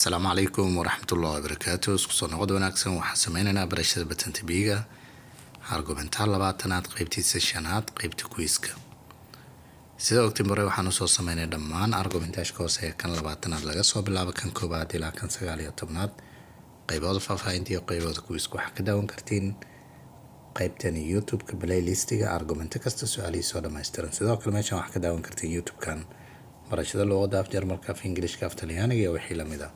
Asalaamu calaykum waraxmatullahi wabarakaatu. Isku soo noqod wanaagsan. Waxaan sameynaynaa barashada patente B-ga, argomento 20aad, qeybtiisa shanaad, qeybta quiz-ka. Sida ogtiin, hore waxaan usoo sameynay dhammaan argomentaashka hoose ee kan 20aad, laga soo bilaabo kan koowaad ilaa kan 19aad. Qaybooda faahfaahinta iyo qaybooda quiz-ka waxaa ka daawan kartiin qaybtan YouTube-ka, playlistiga, argomento kasta su-aalihiisoo dhammaystiran. Sidoo kale meeshan waxaa ka daawan kartiin YouTube-kan barashada luuqadda af Jarmalka, af Ingilishka, af Talyaaniga iyo wixii lamid ah.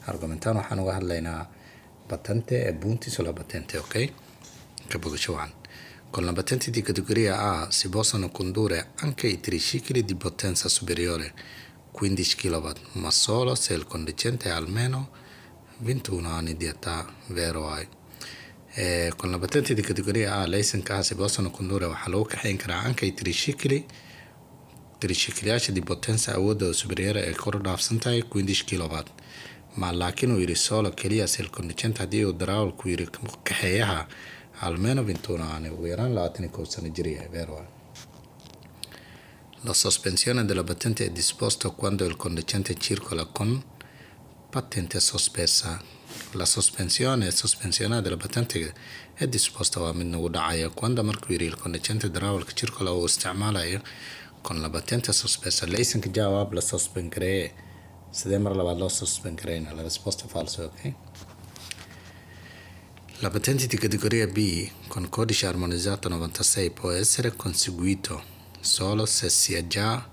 Argomentan waxaan uga hadlaynaa patente e punti sulla patente. Okay, ka bogasho wacan. Con la patente di categoria A si possono condurre anche i tricicli di potenza superiore 15 kW, ma solo se il conducente ha almeno 21 anni di età, vero è. Con la patente di categoria A, laysanka A, si possono condurre, waxaa lagu kaxayn karaa, anche i tricicli, tricicliyaasha, di potenza, awoodda, superiore, ee kor u dhaafsan tahay, 15 kW, ma laakiin uu yidhi, solo, keliya, se il conducente, haddii uu darawalku yidhi kaxeeyaha, almeno 21 anni, ugu yaraan 21 sano jir yahay, vero. La sospensione della patente è disposta quando il conducente circola con patente sospesa. La sospensione, sospensione della patente, è disposta, waa mid nagu dhacaya, quando, markuu yidhi, il conducente, darawalka, circola, uu isticmaalayo, con la patente sospesa. Laysanka jawaab la suspend gareeye, sidee mar labaad loo suspend gareyna? La risposta falso, okay. La patente di categoria B con codice armonizzato 96 può essere conseguito solo se si è già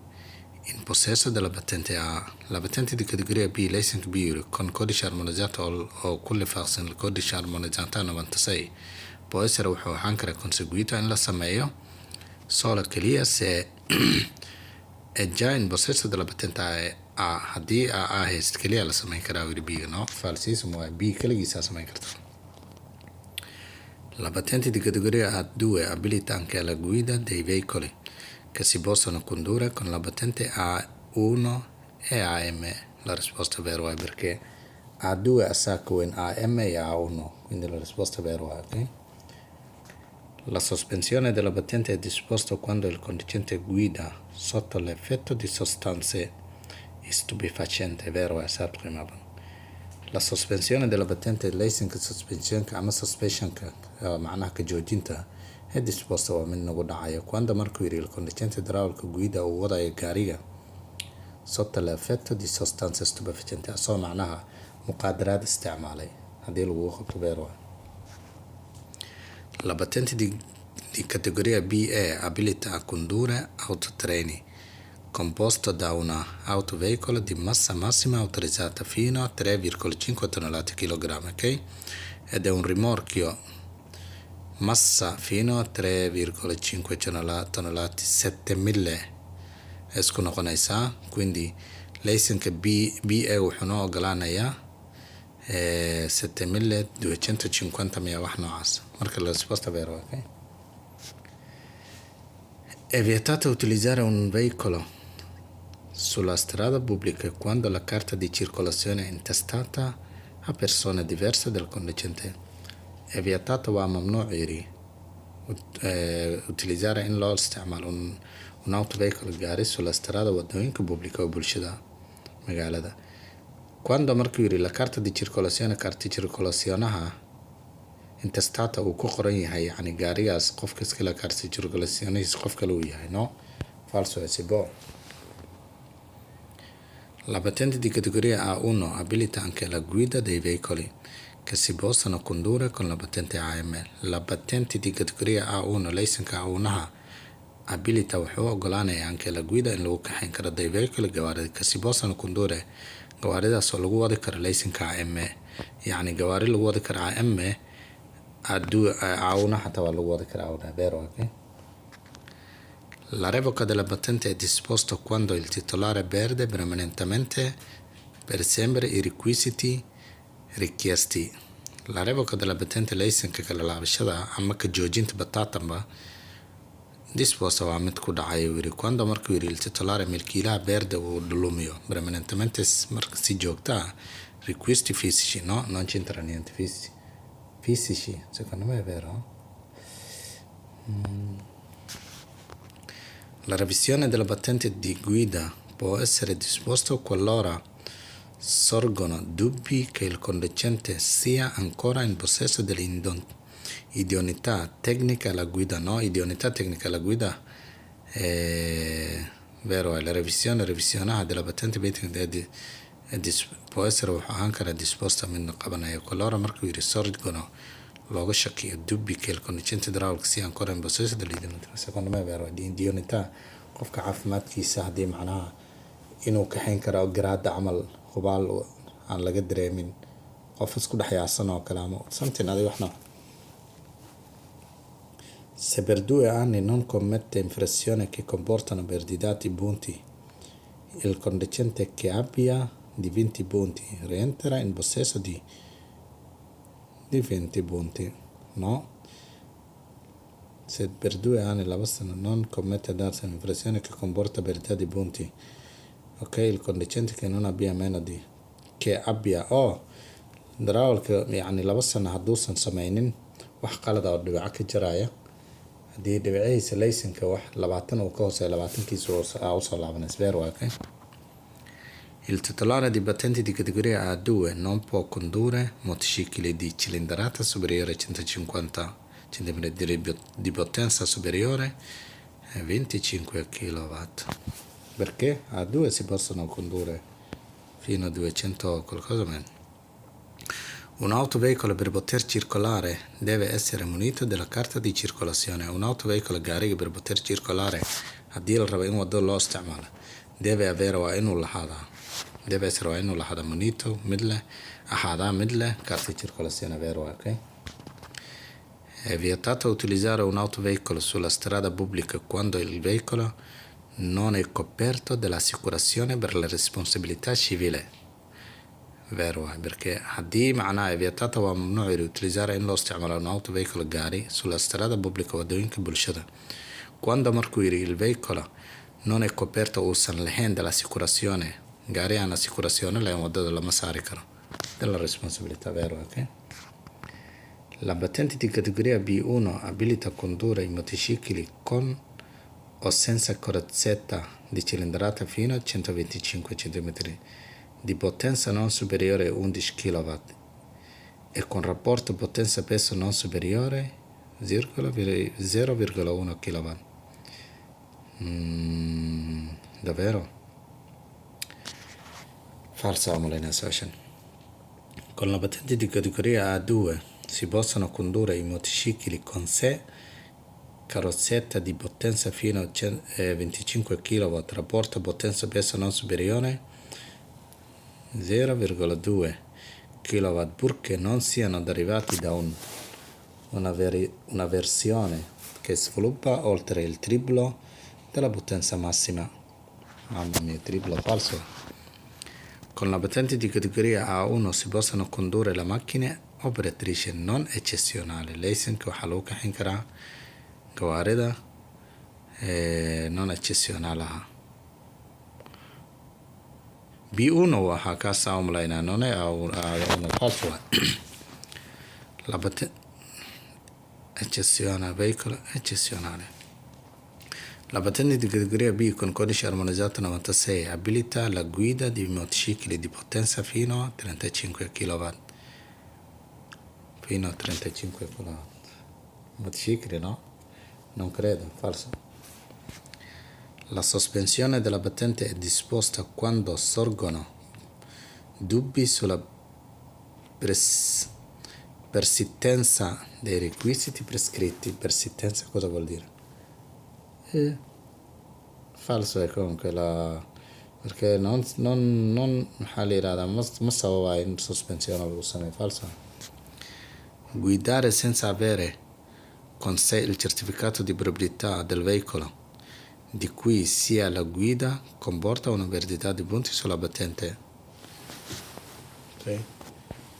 in possesso della patente A. La patente di categoria B, laysanka B con codice armonizzato oo ku lifaaqsan codice armonizzato 96, può essere, wuxuu ahaan karaa, conseguito, in la sameeyo, solo, keliya, se è già in possesso della patente A. Haddii A hayst keliya la sameyn karaa, wili B-ga. No, falsissimo waa, B keligiisaa sameyn karta. La patente di categoria A2 abilita anche alla guida dei veicoli che si possono condurre con la patente A1 e AM. La risposta vera è perché A2 asaa ka weyn AM iyo A1, quindi la risposta vera è, ok? La sospensione della patente è disposta quando il conducente guida sotto l'effetto di sostanze stupefacenti, vero è saa qiimo badan. La sospensione della patente, laysanka suspensionka ama suspensionka, macnaha ka joojinta, è disposta, waa mid nagu dhacayo, quando, markuu yidhi, il conducente, darawalka, guida, uu wadayo gaariga, sotto l'effetto di sostanze stupefacenti, asoo macnaha muqaadaraad isticmaalay haddii lagugu qabto, vero. La patente di categoria BA abilita a condurre autotreni composto da una autoveicolo di massa massima autorizzata fino a 3,5 tonnellate kg, ok? Ed è un rimorchio massa fino a 3,5 tonnellate, 7000 isku noqonaysaa. Quindi laysanka B BA wuxuu noo ogolaanayaa 7250 miya, wax noocaas. Marka la risposta vero, ok? È vietato utilizzare un veicolo sulla strada pubblica quando la carta di circolazione è intestata a persone diverse dal conducente. È vietato, waa mamnuuc yiri, utilizzare, in loo isticmaalo, un autoveicolo, gaari, sulla strada, wadooyinka, pubblica, oo bulshada magaalada, quando, markuu yiri, la carta di circolazione, carta circolazionaha, intestata, uu ku qoran yahay, yacni gaarigaas qofka iskale carta circolazionis qof kale uu yahay. No, falso si può. La patente di categoria A1 abilita anche la guida dei veicoli che si possono condurre con la patente AM. La patente di categoria A1, laysanka A1-ha, abilita, wuxuu ogolaanayaa, anche la guida, in lagu kaxayn karo, dei veicoli, gawaarida, che si possono condurre, gawaaridaas oo lagu wadi karo laysanka AM, yacni gawaari lagu wadi karo AM, A1 xataa waa lagu wadi karaa A1, vero, ok? La revoca della patente è disposta quando il titolare perde permanentemente per sempre i requisiti richiesti. La revoca della patente, laysanka kala laabashada ama ka joojinta bataatanba, disposta, waa mid ku dhacay uu yiri, quando, markuu yiri, il titolare, milkiilaha, perde, uu lumiyo, permanentemente, marka si joogta ah, requisiti fisici. No, non c'entra niente. Fisici, fisici, secondo me è vero. La revisione della patente di guida può essere disposta qualora Sorgono dubbi che il conducente sia ancora in possesso dell'idoneità tecnica alla guida. No, idoneità tecnica alla guida, vero, è la revisione revisionaha della patente B può essere, wuxuu ahaan karaa, disposta mid qabanaya. Qualora, markuu yiri, sorgono looga shakiyo, dubbi che il conducente idraulico sia ancora in possesso dell'idoneità, secondo me è vero. Di idoneità, qofka caafimaadkiisa haddii macnaha inuu kaxayn karo garaada camal hubaal aan laga dareemin qof isku dhex yaacsan oo kale ama something adiga wax nooc. Se per 2 anni non commette infrazioni che comportano perdita di punti, il conducente che abbia di 20 punti rientra in possesso di 20 punti. No. Se per 2 anni, 2 sano, non commette un'infrazione che comporta perdita di punti. Ok, il conducente che non abbia meno di che abbia, oh, darawalka yacni 2 sano hadduusan sameynin wax qalad ah oo dhibico ka jaraya, haddii dhibicihiisa laysanka wax 20 uu ka hooseeyo, 20-kiisa aa usoo laabanaysa. Vero, okay. Il titolare di patente di categoria A2 non può condurre motocicli di cilindrata superiore a 150 cm di potenza superiore a 25 kW. Perché A2 si possono condurre fino a 200 qualcosa meno. Un autoveicolo per poter circolare deve essere munito della carta di circolazione. Un autoveicolo, gaariga, per poter circolare, haddii la rabo in waddo loo isticmaalo, deve avere, waa inuu lahaadaa, deve essere, waa inuu lahaadaa, munito, mid leh, ahaadaa mid leh carta di circolazione. Vero, ok. È vietato utilizzare un autoveicolo sulla strada pubblica quando il veicolo non è coperto dall'assicurazione per la responsabilità civile. Vero, perché haddii macnaha è vietato, waa mamnuuc yiri, utilizzare, in loo isticmaalo, un autoveicolo, gaari, sulla strada pubblica, wadooyinka bulshada, quando, markuu yiri, il veicolo non è coperto, uusan lahayn, dall'assicurazione, gaari aan assicurazione lahayn wadada lama saari karo, della responsabilità. Vero, ok. La patente di categoria B1 abilita a condurre i motocicli con o senza carrozzetta di cilindrata fino a 125 cm di potenza non superiore a 11 kW e con rapporto potenza-peso non superiore 0,1 kW. Davvero? Falsa umaleynaya su-aashan. Con la patente di categoria A2 si possono condurre i motocicli con sé carrozzetta di potenza fino a 25 kW, rapporto potenza-peso non superiore 0,2 kW, purché non siano derivati da una versione che sviluppa oltre il triplo della potenza massima. Mamma mia, triplo, falso. Con la patente di categoria A1 si possono condurre le macchine operatrici non eccezionali. Laysanka waxaa lagu kaxin karaa gawaarida non eccezionale. B1 uu ahaa kaasaa umalaynaa, non è A1, falso. La patente eccezionale, veicolo eccezionale. La patente di categoria B con codice armonizzato 96 abilita la guida di motocicli di potenza fino a 35 kW. Fino a 35 kW. Motocicli, no? Non credo, falso. La sospensione della patente è disposta quando sorgono dubbi sulla persistenza dei requisiti prescritti. Persistenza cosa vuol dire? Falso è comunque la perché non maxaa la yirahdaa, ma sababayo in sospensione lagu sameeyo. Falso. Guidare senza avere con sé il certificato di proprietà del veicolo di cui si ha la guida comporta una perdita di punti sulla patente. Okay.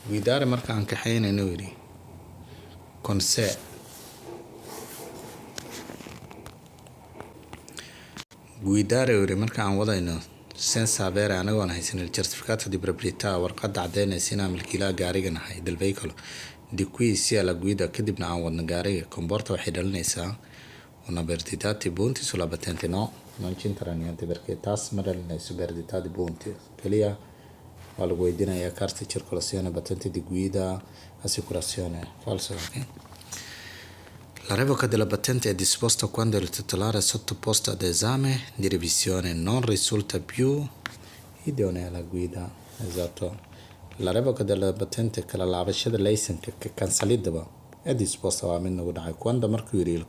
Guidare marka aan kaxeynayno, yidhi, con sé, guidare, yidhi, marka aan wadayno, senza avere, anagoon haysan, il certificato di proprietà, warqadda caddeynaysa inaan milkiilaha gaariga nahay, del veicolo di cui si ha la guida, kadibna aan wadno gaariga, comporta, waxay dhalinaysaa, una perdita di punti sulla patente. No, non c'entra niente, perché taas ma dhalinayso perdita di punti, kaliya. Waa lagu weydiinayaa carta circolazione, patente di guida, assicurazione. Falso, okay? La revoca della patente è disposta quando il titolare sottoposto ad esame di revisione non risulta più idoneo alla guida. Esatto. La revoca della patente, kala laabashada laysanka, ka kansalidaba, è disposta, waa mid nagu dhacay, quando, markuu yidhi,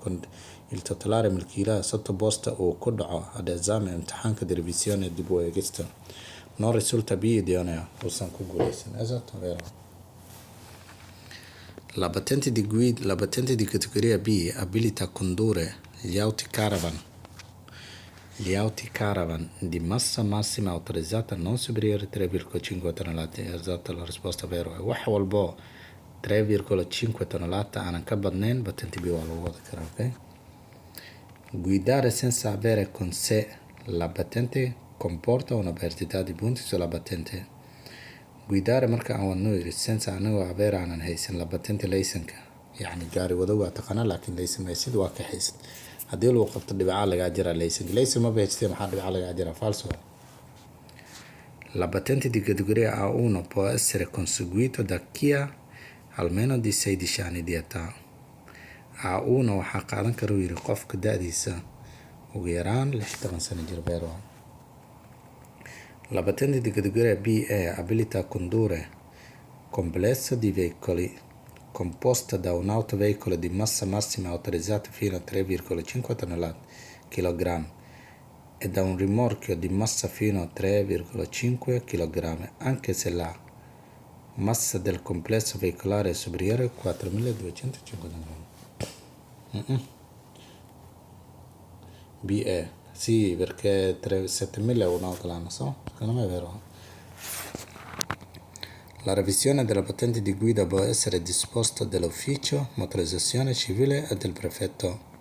il titolare, milkiilaha, sottoposta, uu ku dhaco, ad esame, imtixaanka, di revisione, dib u eegista, non risulta più idoneo, uusan ku guuleysan. Esatto, vero. La patente di guida, la patente di categoria B abilita a condurre gli autocaravan. Gli autocaravan di massa massima autorizzata non superiore a 3,5 tonnellate. Esatto, la risposta vero è wax walbo 3,5 tonnellate aanan ka badnayn patente B waa lagu wadi karaa, okay? Guidare senza avere con sé la patente comporta una perdita di punti sulla patente. Guidare, marka aan wadno yiri, senza, anagoo, avere, aanan haysan, la patente, laysanka, yacni gaari wado waa taqaanaa laakiin laysan maysid, waa ka haysid, haddii lagu qabto dhibcaa lagaa jiraa laysanka. Laysan maba haystee, maxaa dhibca lagaa jiraa? Falso. La patente di categoria A1 può essere conseguita da chi ha almeno di 16 anni di età. A1 waxaa qaadan kara, uu yiri, qofka da'diisa ugu yaraan 16 sano jir. Vero. La patente di categoria BE abilita a condurre complesso di veicoli composta da un autoveicolo di massa massima autorizzata fino a 3,5 tonnellate kg e da un rimorchio di massa fino a 3,5 kg, anche se la massa del complesso veicolare è superiore a 4.250 g. BE, sì, perché 7.000 è un so? Secondo me è vero. La revisione della patente di guida può essere disposta dall'ufficio motorizzazione civile e del prefetto.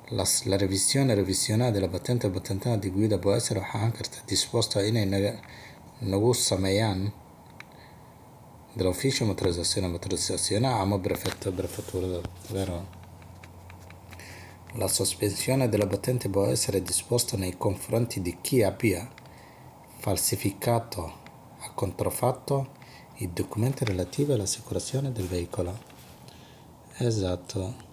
La revisione revisionada della patente patentaha di guida può essere, waxaa ahaan karta, disposta, inay naga nagu sameeyaan, dall'ufficio motorizzazione, motorizzazione, ama prefetto, prefetturada. Vero. La sospensione della patente può essere disposta nei confronti di chi abbia falsificato o contraffatto i documenti relativi all'assicurazione del veicolo. Esatto.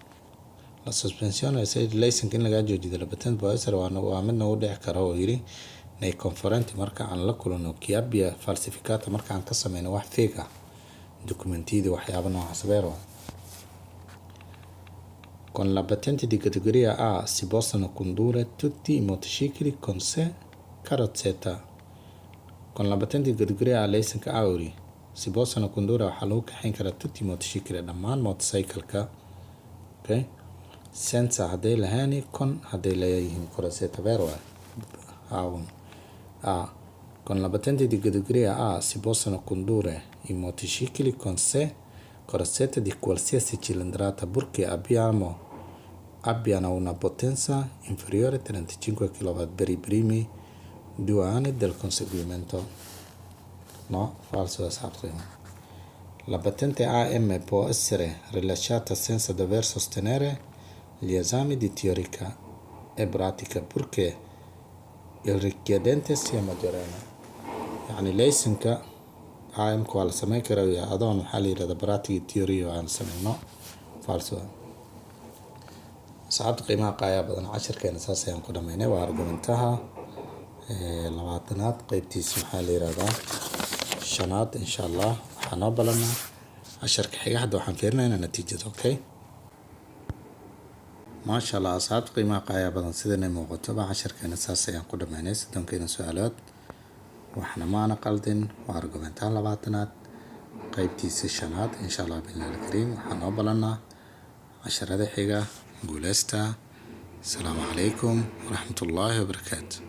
La sospensione laysanka in lagaa joojiyo della patente può essere, waa mid nagu dhici kara, oo yiri, nei confronti, marka aan la kulano, chi abbia falsificato, marka aan ka sameyno wax fake ah, documentiyada, waxyaabo noocaas. Vero. Con la patente di categoria A si possono condurre tutti i motocicli con sé carrozzetta. Con la patente di categoria A, laysanka A, uri, si possono condurre, waxaa lagu kaxayn karaa, tutti i motocicli, dhammaan motorcycle-ka, okay, senza, hadday lahayn, con, hadday leeyihiin, carrozzetta. Vero. A1 A. Con la patente di categoria A si possono condurre i motocicli con sé carrozzetta di qualsiasi cilindrata, purché abbiano una potenza inferiore a 35 kW per i primi 2 anni del conseguimento. No, falso, esatto. La patente AM può essere rilasciata senza dover sostenere gli esami di teorica e pratica, purché il richiedente sia maggiorenne. Yacni laysanka AM waa la sameyn karaa adoon, waxaa la yirahdaa, pratica theory aan sameyno. Falso. Asxaabta qiimaha qaayaa badan, cashirkeena saas ayaan ku dhameynay. Waa argumentaha 20aad, qeybtiisa, maxaa la yirahdaa, shanaad. Insha Allah waxaa noo balanaa casharka xiga. Hadda waxaan fiirinaynaa natiijada. Okay, maasha Allah. Asxaabta qiimaha qaayaa badan, sidanay muuqatoba casharkeena saas ayaan ku dhameynay, 30keena su-aalood, waxna maana qaldin. Waa argumentaha 20aad, qeybtiisa shanaad. Insha Allah billahi alkariim waxaa noo balanaa casharada xiga. Guuleysta. Asalaamu calaykum waraxmatullaahi wabarakaatu.